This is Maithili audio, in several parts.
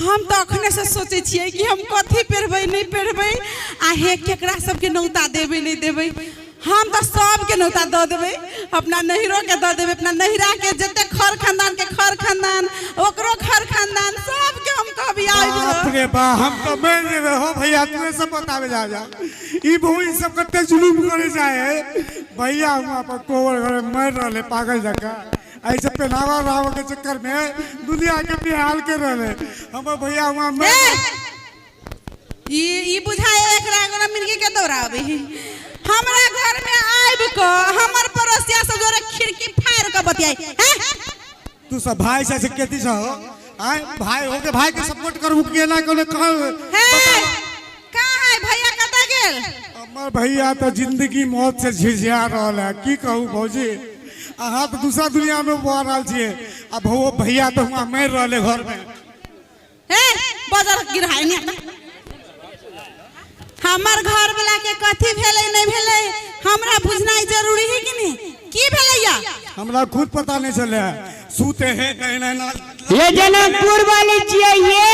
हम तऽ अखने से सोचै छियै कि हम कथी पहिरबै नहि पहिरबै आ हे केकरा सबके नौता देबै नहि देबै। हम तऽ सबके नौता दऽ देबै, अपना नैहरोके दऽ देबै, अपना नैहराके जते खर खानदानके खर खानदान, ओकरो खर खानदान सबके हम कहबै आबि बाप जाउ। रे बा, हम तो मर जेबे हो भैया, तू सब बतावे जा जा ई बहु सब कते जुलूम करे जाए है भैया। वहाँ पर कोवर घर में मर रहले पागल जका, ऐसे पहनावा रहावा के चक्कर में दुनिया के बेहाल के रहले हमर भैया वहाँ मर। ए, ई ई बुझाय एकरा गोरा मिर्गी के दौरा आबै है। हमरा घर में आबि क हमर पड़ोसिया सब जोरे खिड़की फाड़ क बतियाई हैं। तू सब भाई से केती से हो आए भाई हो के भाई के सपोर्ट करबू के ना कोनो कह। हे कहाँ है भैया, कतऽ गेल? हमर भैया तो जिंदगी मौत से झिझिया रहल है, की कहू भौजी। अहाँ तो दूसरा दुनिया में बह रहल छियै आ भौ भैया तो हुआं मरि रहले घर में। हे बजर गिरहाय ने हमर घर वाला के कथी भेलै नहीं भेलै हमरा बुझनाइ जरूरी है कि नहीं? की भेलै या हमरा खुद पता नहीं चले है, सूते हैं कहीं ना ना। ये जनकपुर वाली छियै ये।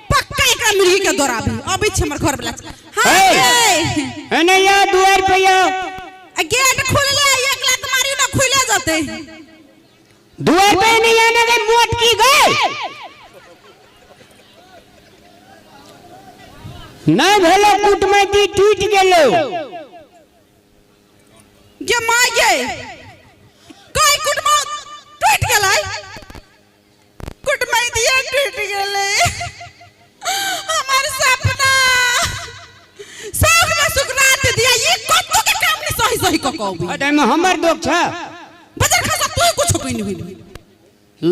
पक्का एकरा मिर्गी के दौरा भी अबै छै हमर घर वाला। हां हे। ए एने या दुआर पे या। आ गेट खुलले एक लात मारी ना खुले जते। दुआर पे नहीं आने गए मोट की गए नहीं भेलो कुटमैती टूट गेलो। गे माय गे कोई कुटमा टूट गेलै, कुटमैतिया टूट गेलै। हमर सपना शौक में सुकरात दिया ये कत्तो के काम नहीं सही सही क कहबी। अरे में हमर दोख छै। बजर खसा तू कुछ कोई नहीं हुई।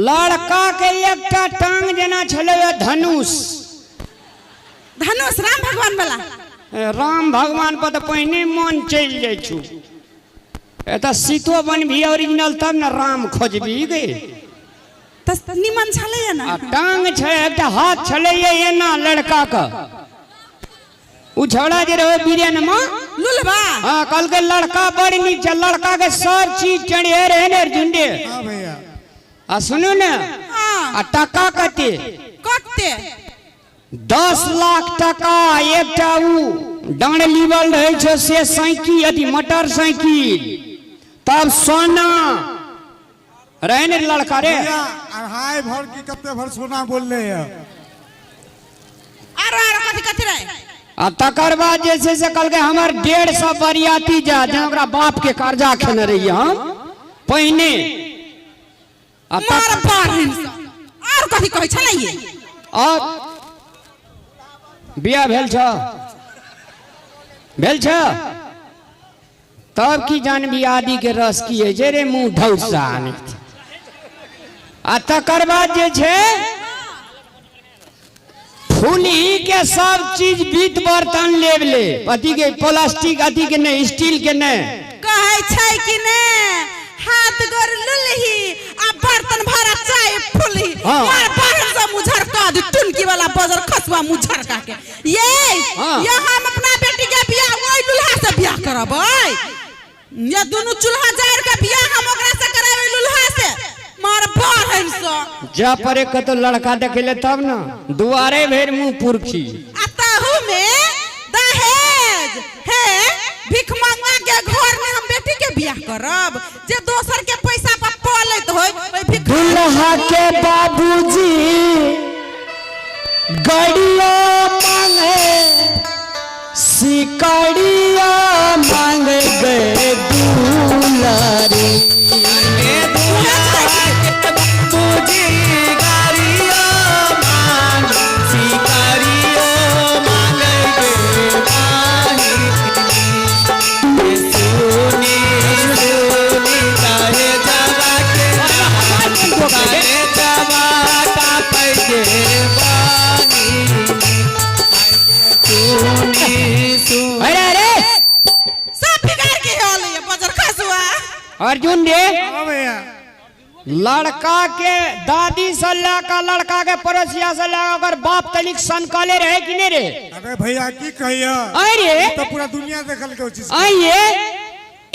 लड़का के एकटा टांग जेना छलै धनुष। धनुष राम भगवान वाला। राम भगवान पर तऽ पहिने मन चलि जाइ छौ। एतऽ सीतो बनबी ओरिजिनल तब ने राम खोजबी गे। तऽ निमन छलैया ना। आ टांग छै एकटा हाथ छलैया एना लड़का के। उ छौड़ा जे रहो बीरेन में लुलबा। हाँ कहलकै लड़का बड़ नीक छै, लड़का के सब चीज चढ़े रहे ने झुंडे। हाँ भैया। आ सुनू ने। हाँ। आ टका कते? कते? 10 लाख टका एकटा उ डाँड़ लीवल रहै छै से साइकिल अथी मोटर साइकिल तब सोना रहे ने लड़का रे। भैया अढ़ाई भर की कते भर सोना बोल रहे हैं। आरो आरो कथी कथी रहे? आ तकर बाद जे छै से कहलकै हमर 150 बरियाती जा जे ओकरा बाप के कर्जा खेने रहियै हम पहिने। आ मार बाढ़िन सँ। आर कथी कहै छलै ये? और बियाह भेल छ? भेल छ? तब की जानबी आदि के रस की होइ छै रे मुँह ढौसा। आ तकर बाद जे छै फूलही के सब चीज बीत बर्तन लेब ले अथी के प्लास्टिक अथी के नहीं स्टील के नहीं। कहै छै कि ने हाथ गोर लुलही आ बर्तन भरा चाय फुलही। हाँ। मार बाहर से मुँह झरका दी टुनकी वाला बजर खसुआ मुँह झरका के ये। हाँ। ये हम अपना बेटी के बियाह ओहि लुल्हा से बियाह करबै, ये दुनू चूल्हा जारि के बियाह हम ओकरा से कराबै लुल्हा से। मार बाहर से जा परे कतो लड़का देखे तब ना दुआरे भरि मुँह पुरखी। आ ताहू में दहेज हे भिखमंगा के घर में हम बेटी के बियाह करब जे दोसर के पैसा पर पलैत होय ओहि भिख दुल्हा के बाबूजी गड़िया मांगे सिकड़िया मांगे गए दुलारी। अरे अरे सब बिगाड़ के हाल है बजर खसुआ। अर्जुन रे। हाँ भैया। लड़का के दादी से लड़का लड़का के पड़ोसिया से लड़का ओकर बाप तनिक सनकले रहे कि नहीं रे? अरे भैया की कहिया अरे तो पूरा दुनिया देखल के चीज। आइए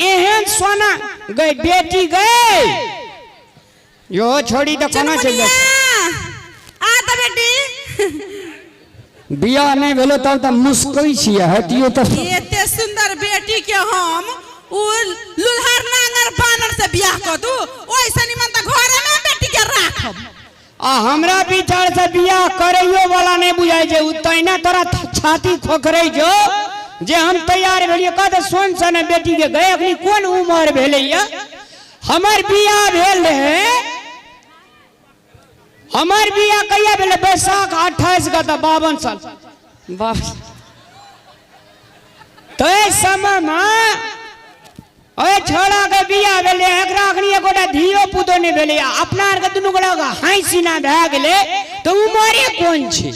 एहन सोना गई बेटी गई यो छोड़ी तो कोना चल जाए। आ त बेटी। बियाह नहि भेलो तब तऽ मुस्कै छियै, हेतियो तऽ। एते सुंदर बेटी के हम उ लुल्हर नांगर बानर से बियाह कऽ दू, ओइसे निमन तऽ घरे में बेटी के राखब। आ हमरा विचार से बियाह करैयो वाला नहि बुझाइ छै। उ तहिना तोरा छाती खोखरै छौ जे हम तैयार भेलियै। कहते सोन सन बेटी के गए, अखनी कोन उमर भेलैया? हमर बियाह भेल रहै, हमर बियाह कहिया भेलै? बैसाख 28 के, तऽ 52 साल बाप। ताहि समयमे ओहि छौड़ाके बियाह भेलै, एकरा अखनी एकोटा धियो पुतो नहि भेलै, आ अपना आरके दुनू गोटा हाँसी ना भए गेलै, तऽ उमरे कोन छै?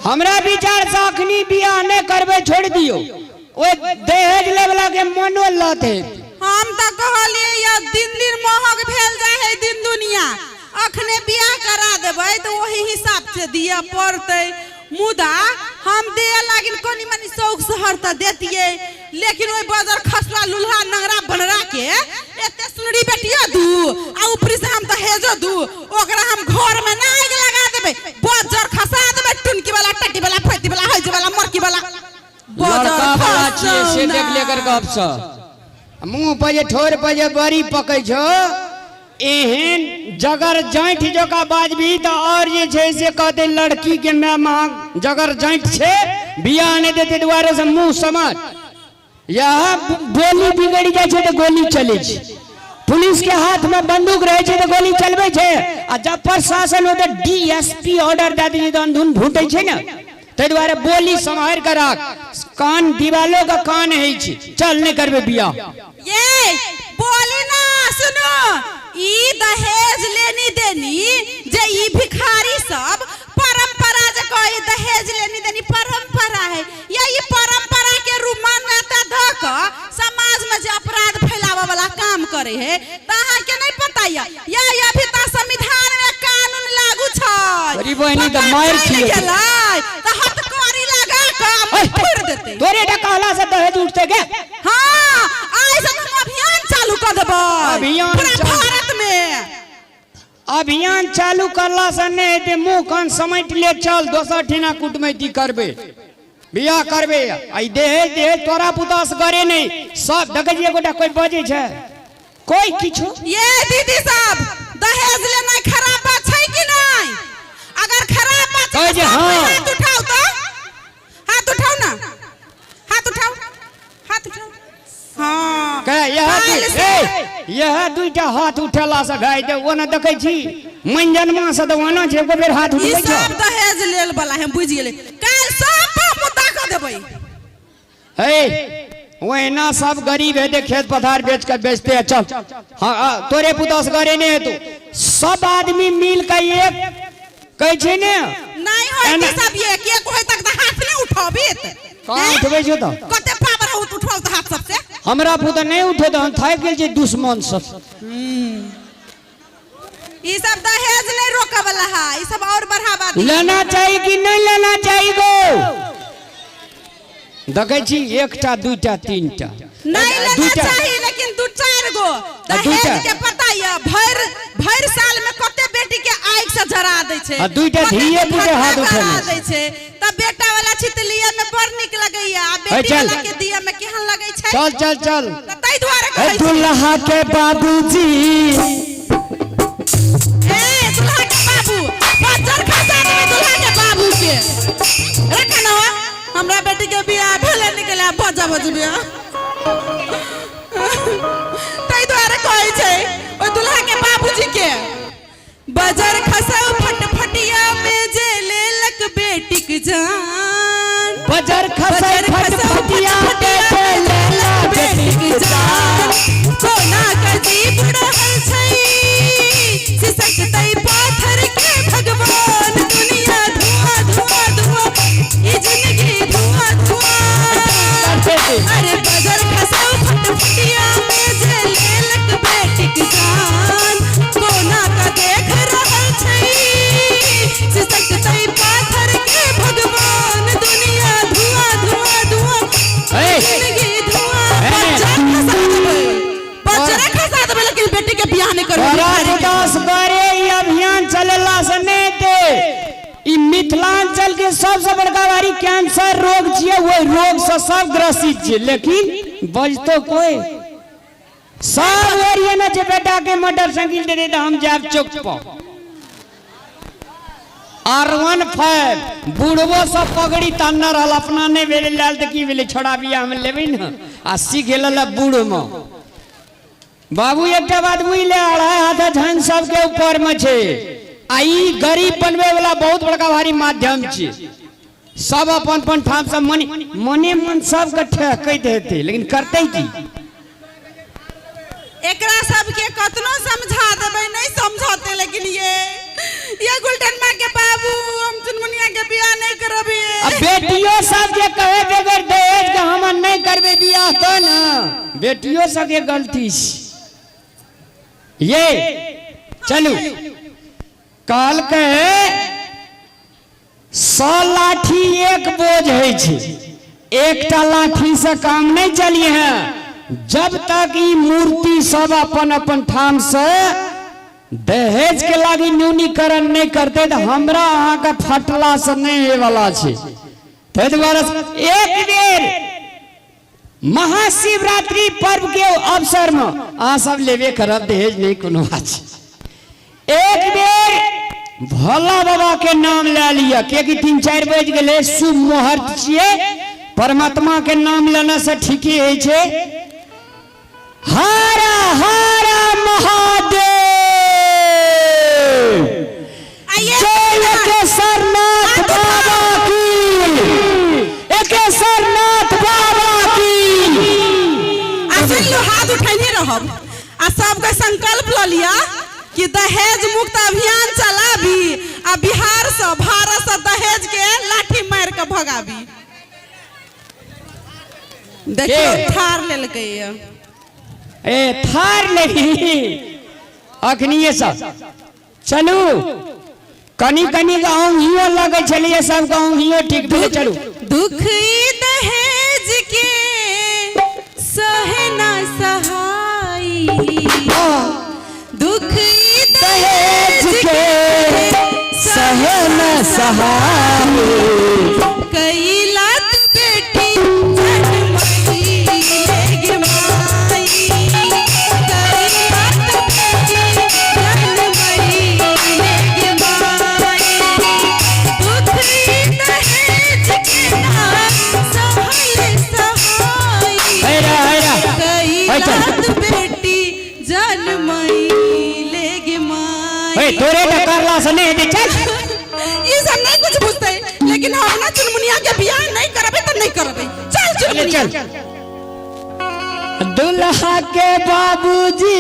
हमरा विचारसँ अखनी बियाह नहि करबै, छोड़ि दियौ। ओहि दहेज लै के मनो लत हेतै। हम तऽ कहलियै या दिन दिन महग भेल जाइ है दिन दुनिया, अखने बियाह करा देबै तऽ ओही हिसाब से दिअ पड़तै। मुदा हम दिए लागिन कनी मनी शौक शहर तऽ देतियै, लेकिन ओहि बजर खसुआ लुल्हा नंगरा बनरा के एते सुनरी बेटियो दू आ ऊपरी से हम दहेजो दू, ओकरा हम घर में ना आगि लगा देबै, बजर खसा देबै। टुनकी वाला, टट्टी वाला, फैती वाला, हज वाला, मरकी वाला बजर लड़का वाला छियै से। खसौना। देख ले कर गपसँ मुँह पर जे ठोर पर जे बड़ी पकै छौ, एहन जगर जाँठि जकाँ बाजबही तऽ आओर जे छै से कहतै लड़की के माय महग जगर जाँठि छै, बियाह नहि देतै। दुआरे से मुँह समझ, यह बोली बिगड़ि जाइ छै तऽ गोली चलै छै। पुलिस के हाथ में बंदूक रहै छै तऽ गोली चलबै छै, आ जब प्रशासन होतै, डीएसपी ऑर्डर दए दै छै तऽ अंधुन भूटै छै ने। ताहि दुआरे बोली सम्हारि कऽ राख, कान दिवालो के कान होइ छै। चल, नहि करबै बियाह। ये बोली ना, सुनो, ई दहेज लेनी देनी जे ई भिखारी सब परंपरा जे कही दहेज लेनी देनी परंपरा है, या ई परंपरा के रूप मान्यता ध क समाज में जे अपराध फैलावे वाला काम करे है, त अहाँ के नहीं पता या? या अभी त संविधान में कानून लागू छै। अरे बहिनी, तऽ मारि पता चलि खिएतै। गेलै त हथकड़ी लगा क फोड़ देतै। तोरे टा कहला से दहेज उठते गे? हाँ, आइ से हम अभियान चालू कर देबै। अभियान पूरा चालू। भारत में। अभियान चालू करला से नहि हेतै, मुँह कान समेट ले, चल दोसर ठिना कुटमैती करबै, बियाह करबै। आ ई दहेज दहेज तोरा पुतोह से करे नहि, सब देखै छियै। एगोटा कोइ बजै छै? कोइ किछु? ये दीदी सब, दहेज लेनाइ खराब बात छै कि नहीं? अगर खराब बात छै कहै तऽ छै सब हाँ। कोइ हाथ उठाउ तऽ, हाथ उठाउ ना, हाथ उठाउ, हाथ उठाउ। हाँ। कह यह काल्हि से ए, यह दुईटा हाथ उठेला से भए जेतै। ओना देखै छी मंजनमा से तऽ ओना छै, एको बेर हाथ ई उठबै छौ? सब दहेज लेल वाला हम बुझि गेलै। काल्हि सब पर मुद्दा कऽ देबै। हे, ओहिना सब गरीब हेतै, खेत पथार बेच के बेचते हैं। चल, हाँ हाँ, तोरे पुतोह से करे नहीं हेतौ। सब आदमी मिल के एक कहै छै ने। नहीं होय। एना- सब ये के कोई तक तऽ हाथ नहीं उठाबित। कहाँ उठबै छौ तऽ? कते पावर हो उठाओ तऽ हाथ सबसे। हमरा पुतोह नहि उठे तऽ हम थाकि गेल छी दुश्मन सब। ई सब दहेज नहीं रोके वाला है, ई सब और बढ़ावा दी। लेना चाही कि नहीं लेना चाही गो? देखै छी एकटा, दूटा, तीनटा। नहीं लेना दूटा। चाही, लेकिन दू चार गो दहेज दूटा। के पता ये भर भर साल में कते बेटी के आगि से जरा दै छै। आ दूटा कते धिये के पुते खतना हाथ करा उठेने दै छै। तब बेटा वाला छितलिया में बड़ नीक लगैया, आ बेटी चल। वाला के दिया में केहन लगै छै? चल चल चल। तऽ ताहि दुआरे कहै छी। दुल्हा के बाबूजी। ए दुल्हा के बाबू, बज्जर खसा देबै दुल्हा के बाबू के। रखा ना हो, हमरा बेटी के बियाह भेलै निकले बजा बजबिया। ताहि दुआरे कहै छै ओहि दुल्हा के बाबूजी के बजर खसाउ फटफटिया में जे लेलक बेटीक जान। बजर खसै बजर खसाउ फटफटिया फटफटिया में में लेलक लेलक बेटीक बेटीक जान। कोना के जीव रहल छै सिसकतै पाथर के भगवान। दुनिया धुआं धुआं धुआं, ई जिंदगी धुआं धुआं। अरे बजर खसाउ फटफटिया में जे लेलक बेटीक जान, कोना का देख रहल मिथिलांचल के सबसे बड़का भारी कैंसर रोग छियै, ओहि रोग से सब ग्रसित छियै, लेकिन बजतो कोई सब ओरिये ने जे बेटा के मोटरसाइकिल दे दे तऽ हम जायब चौक पर। R15 बुढ़बो सब पगड़ी तानने रहल, अपना नहि भेलै लायल तऽ की भेलै, छोड़ा बियाह मे लेबै ने, आ सीख गेल बूढ़ मे। बाबू एकटा बात बुझि ले, 2.5 हाथ झन सबके ऊपर में छै, आ ई गरीब बनबै वाला बहुत बड़का भारी माध्यम छै। सब अपन अपन ठाम से मने मने मन सबके ठेकैत हेतै, लेकिन करतै की? एकरा सबके कतनो समझा देबै नहीं समझते, लेकिन ये गुलटनमा के बाबू हम चुनमुनिया के बियाह नहीं करबे। अब बेटियों सब जे कहे बगैर दहेज के हम नहीं करबे बियाह, तो ना बेटियों सब के गलती छै। ये चलू कहल के 100 लाठी एक बोझ है छै, एकटा लाठी से काम नहीं चलिए है जब तक ई मूर्ति सब अपन अपन ठाम से दहेज के लागी न्यूनीकरण नहीं करते तो हमरा अहाँ के फटला से नहीं होए वाला छै। ताहि दुआरे एक बेर महाशिवरात्रि पर्व के अवसर में अहाँ सब लेबे करब दहेज, नहीं कोनो बात छै। एक बेर भोला बाबा के नाम ले लिअ, कियाकि 3-4 बज गेलै, शुभ मुहूर्त छियै, परमात्मा के नाम लेना से ठीके होइ छै। हर हर महादेव, जय एकेश्वरनाथ बाबा की, एकेश्वरनाथ बाबा की। आ सुन लो, हाथ उठेने रहब आ सबके संकल्प ल लिया कि दहेज मुक्त अभियान चलाबी आ बिहार से भारत से दहेज के लाठी मार के भगाबी। देखियो थार लेलकै। ए थार लेली अखनिए सब। चलू कनी कनी के औंघियो लगै छलियै, सबके औंघियो ठीक भेलै। चलू दुख दहेज के सहे ना सहाई, दुख दहेज के सहे न सहाई, कैला तू बेटी जन्मई लेगे माई, कैला तू बेटी जन्मई लेगे माई, दुख दहेज के ना सहल सहाई, हैरा हैरा कैला तू बेटी जन्मई लेगे माई। तोरे तो करला से नहीं हेतै, चल। ये सब नहीं कुछ बुझते, लेकिन हम ना चुनमुनिया के बियाह नहीं करबे तो नहीं करबे। चल चुनमुनिया चल। दुल्हा के बाबूजी।